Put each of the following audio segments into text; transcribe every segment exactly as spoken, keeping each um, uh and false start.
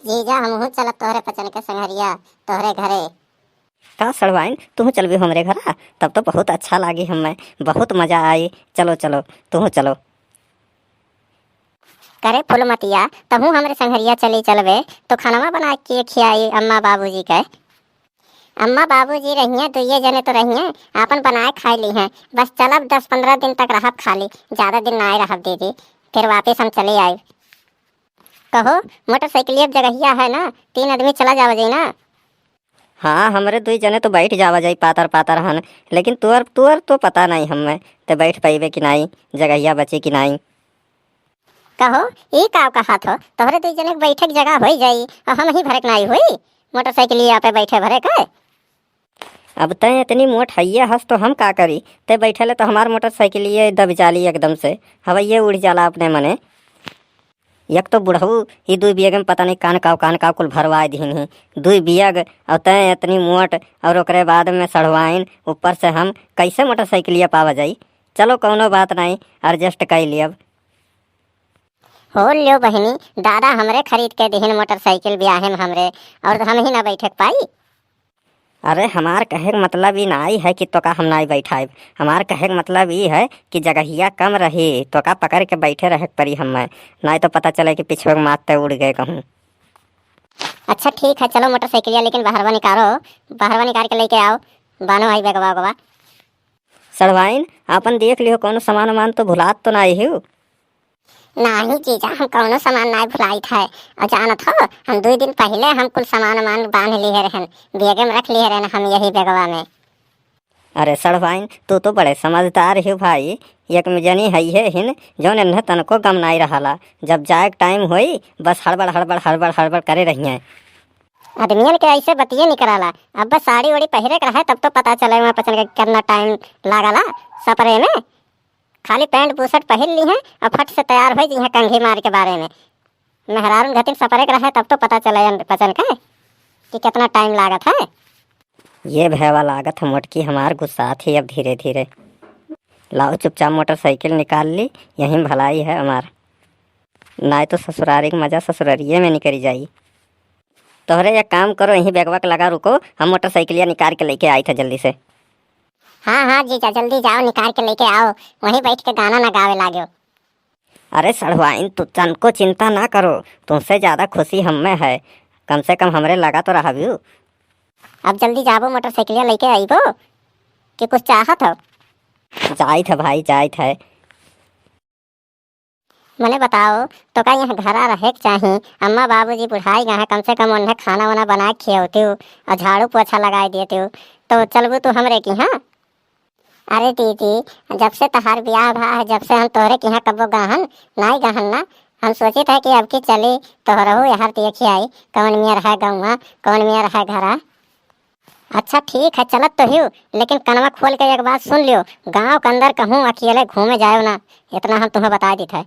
जीजा, हमहू चलब तोहरे पचन के संघरिया, तोहरे घरे। का सड़वाइन, तुहू चलबी हमरे घरा? तब तो बहुत अच्छा लागी हमें, बहुत मजा आई। चलो, चलो, तुहू चलो। करे फुलमतिया, तहू हमरे संघरिया चली चलबे, तो खानवा बना के खियाई अम्मा बाबूजी के। अम्मा बाबूजी रहिए, दुइये जने तो रहिए, आपन बनाए खाए ली हैं। बस चलब, दस पन्द्रह दिन तक रहब खाली, ज्यादा दिन नाई रहब दीदी, फिर वापस हम चले आइब। कहो, मोटरसाइकिलिया पे जगहिया है ना, तीन आदमी चला जावा जाई ना? हाँ, हमरे दुई जने तो बैठ जावा जाई पातर पातर हन, लेकिन तुअर, तुअर तो पता नहीं हमें, ते बैठ पइबे कि नाई, जगहिया बची कि नाई। कहो, ई का कहत हो? तोहरे दुई जने के बैठे के जगह होई जाई, और हम ही भरे के नाई होई मोटरसाइकिलिया पे बैठे भरे के? अब तैं इतनी मोट हइये हस तो हम का करी? तैं बैठे ले तो हमार मोटरसाइकिलिये दब जाली एकदम से, हवइये उड़ जाला अपने मने। एक तो बुढ़ऊ ई दुई बियगे में पता नहीं कान काव, कान काव कुल भरवाए दिहिन ही। दुई बियग और तैं इतनी मोट और ओकरे बाद में सड़वाइन, ऊपर से हम कैसे मोटरसाइकिलिया पावा जाई? चलो कौनो बात नहीं, adjust कर लियब। हो ल्यो बहिनी, दादा हमरे खरीद के दिहिन मोटरसाइकिल ब्याहे में हमरे, और हम ही ना बैठे के पाई। अरे, हमार कहे के मतलब ई नाई है कि तोका हम नाई बैठाइब। हमार कहे के मतलब ई है कि जगहिया कम रही, तोका पकड़ के बैठे रहे के पड़ी हमें, नाई तो पता चले कि पिछुए के मात ते उड़ गए कहूँ। अच्छा ठीक है, चलो मोटरसाइकिलिया लेकिन बहरवा निकालो, बहरवा निकाल के लेके आओ, बानो आई बेगवा उगवा। सड़वाइन, आपन देख लियो, कौनो सामान वामान तो भुलात तो नाई हियो? नाही जीजा, हम कौनो सामान नाई भुलाइत है। और जानत हो, हम दुई दिन पहिले हम कुल सामान वामान बांध लिहे रहन, बेगे में रख लिहे रहन हम यही बेगवा में। अरे सड़वाइन, तू तो बड़े समझदार हो भाई, एक में जनी हइये हिन, जौन इन्हें तनको गम नाई रहला। जब जाए के टाइम होई, बस हड़बड़, हड़बड़, हड़बड़, हड़बड़ करे रहिए। आदमियन के ऐसे बतिये निकराला। अब बस साड़ी ओड़ी पहिरे के रहे, तब तो पता चले वहाँ पचन के कितना टाइम लागला सपरे में। खाली पैंट बुशर्ट पहिर ली हैं और फट से तैयार होइ जी हैं कंघी मार के बारे में। मेहरारून घतिन सपरे के रहे, तब तो पता चले पचन के कि कितना टाइम लागत है। ये भैवा लागत है मोटकी हमार गुस्सात ही अब धीरे धीरे। लाओ चुपचाप मोटरसाइकिल निकाल ली, यहीं भलाई है हमार, नाई तो ससुरारी के मजा ससुररिये में निकरी जाई। तोहरे एक काम करो, यहीं बैगवा के लगा रुको, हम मोटरसाइकिलिया निकाल के लेके आई था जल्दी से। हाँ, हाँ, जीजा, जल्दी जाओ, निकाल के लेके आओ, वहीं बैठ के गाना ना गावे लाग्यो। अरे सड़वाइन, तू तनको चिंता ना करो, तुमसे ज्यादा खुशी हमें है, कम से कम हमरे लगा तो रहब्यू। अब जल्दी जाबो, मोटरसाइकिलिया लेके आइबो कि कुछ चाहत हो? जाइत है भाई, जाइत है। मने बताओ, तोका यहाँ घरा रहे के चाही? अम्मा बाबूजी बुढ़ाई गए हैं, कम से कम उन्हें खाना वाना बना के खियौतियो और झाड़ू पोछा लगाए देतियो, तो चलबू तू हमरे किहाँ? अरे दीदी, जब से तहार बियाह भा है, जब से हम तोहरे किहाँ कबो गहन, नाई गहन ना, हम सोचित है कि अब की चली तोहरहू यहाँ देखी आई, कौन मेर है गौवा, कौन मेर है घरा। अच्छा ठीक है, चलत तो हियो, लेकिन कनवा खोल के एक बात सुन लियो, गाँव के अंदर कहूँ अकेले घूमे जायो ना, इतना हम तुम्हें बता देत है।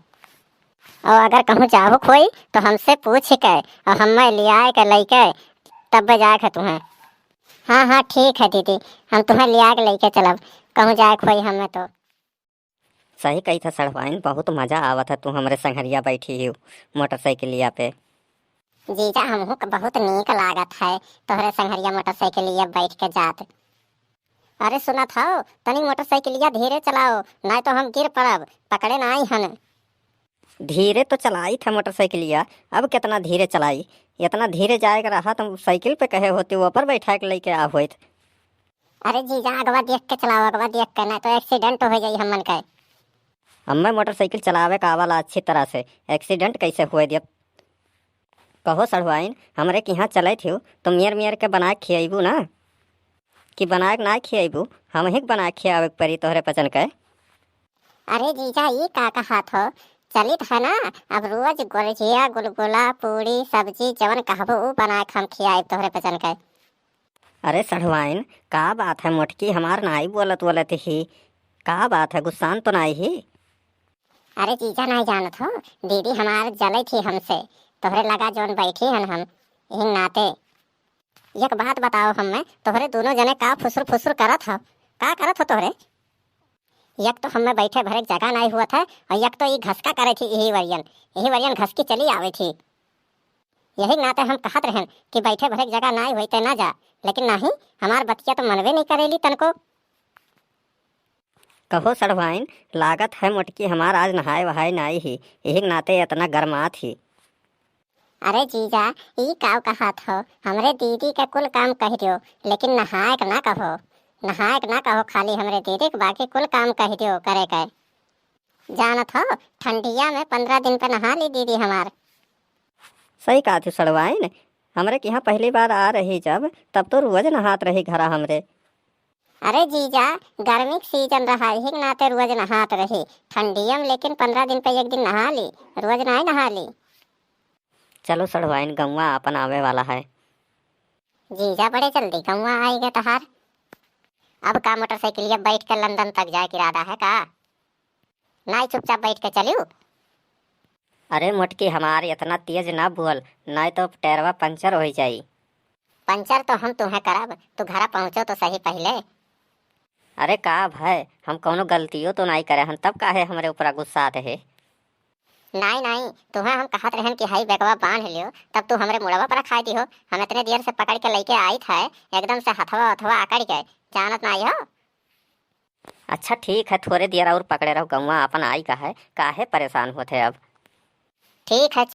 और अगर कहूँ जाओ कोई तो हमसे पूछ के और हमें लियाए के लेके तब जाए के तुम्हें। हाँ, हाँ, ठीक है दीदी, हम तुम्हें लिया के लेके चलब, कहूँ जाए कोई हमें तो। सही कही था सड़वाइन, बहुत मजा आवत है, तू हमरे संघरिया बैठी ही मोटरसाइकिलिया पे। जीजा, हमहू के बहुत नीक लागत है तोहरे संघरिया मोटरसाइकिलिया बैठ के जात। अरे सुनत हो, तनी मोटरसाइकिलिया धीरे चलाओ, नाई तो हम गिर पड़ब, पकड़े नाई हन। धीरे तो चलाई था मोटरसाइकिलिया, अब कितना धीरे चलाई? इतना धीरे जाए के रहा तो साइकिल पे कहे होते, वो पर बैठा के लेके आ होइत। अरे जीजा, अगवा देख के चलाओ, अगवा देख के, ना तो एक्सीडेंट हो जाई हमन के। हमें मोटरसाइकिल चलावे का आवाला अच्छी तरह से, एक्सीडेंट कैसे हुए दियब? कहो सड़वाइन, हमरे किहाँ चलत हियो तो मेर मेर के बना के खियाइबू ना? कि बना के ना खियाइबू, हम ही के बना के खियावे के परी तोहरे पचन के। अरे जीजा, ई का कहत हो? चलित है ना, अब रोज गुलझिया, गुलगुला, पूड़ी, सब्जी, जवन कहबो ऊ बना के हम खियाइब तोहरे पचन के। अरे सड़वाइन, का बात है मोटकी, हमार नाई बोलत बोलत ही, का बात है, गुस्सान तो नाई ही? अरे जीजा, नाई जानत हो, दीदी हमार जलत ही हमसे, तोहरे लगा जौन बैठी हन हम, यही नाते। एक बात बताओ हमें, तोहरे दोनों जने का फुसुर फुसुर करत हो? का करत हो तोहरे? एक तो हमें बैठे भरे के जगह नाई हुआ था, और एक तो ई घसका करे थी यही वरियन, यही वरियन घसकी चली आवे थी। यही नाते हम कहत रहन कि बैठे भरे के जगह नाई होई ते ना जा, लेकिन नाही, हमार बतिया तो मनबे नहीं करेली तनको। कहो सड़वाइन, लागत है मोटकी हमार आज नहाए वहाए नाई ही, यही के नाते इतना गरमात ही। अरे जीजा, ई काव कहत हो? हमरे दीदी के कुल काम कह दियो, लेकिन नहाए के ना कहो, नहाए के ना कहो, खाली हमरे दीदी के बाकी कुल काम कह दियो करे के। जानत हो, ठंडिया में पन्द्रह दिन पे नहा ली दीदी हमार। सही कहा तू सड़वाइन, हमरे के यहाँ पहली बार आ रही जब, तब तो रोज नहात रही घरा हमरे। अरे जीजा, गर्मी के सीजन रहा, यही के नाते रोज नहात रही। ठंडिया में लेकिन पन्द्रह दिन पे एक दिन नहा ली, रोज नाई नहा ली। चलो सड़वाइन, गौवा अपन आवे वाला है। जीजा बड़े जल्दी गौवा आई गए तहार। अब का मोटरसाइकिलिया बैठ के लंदन तक जाए के इरादा है का? नाई चुपचाप बैठ के चलियो। अरे मोटकी, हमार इतना तेज ना बोल, नाई तो टायरवा पंचर हो जाई। पंचर तो हम तुम्हें करब, तू घरा पहुँचो तो सही पहले। अरे का भय, हम कौनो गलतियों तो नाई करे हन, तब काहे हमरे ऊपरा गुस्सात है? नाई नाई, तुम्हें हम कहत रहन कि हई बेगवा बांध लियो, तब तू हमरे मुड़वा पर खाई दिहो। हम इतने देर से पकड़ के लेके आइत है, एकदम से हथवा हथवा अकड़ गए, जानत नाई हो। अच्छा ठीक है, थोड़े देर और पकड़े रहो, गौवा अपन आई का है, काहे परेशान होत है अब। ठीक है,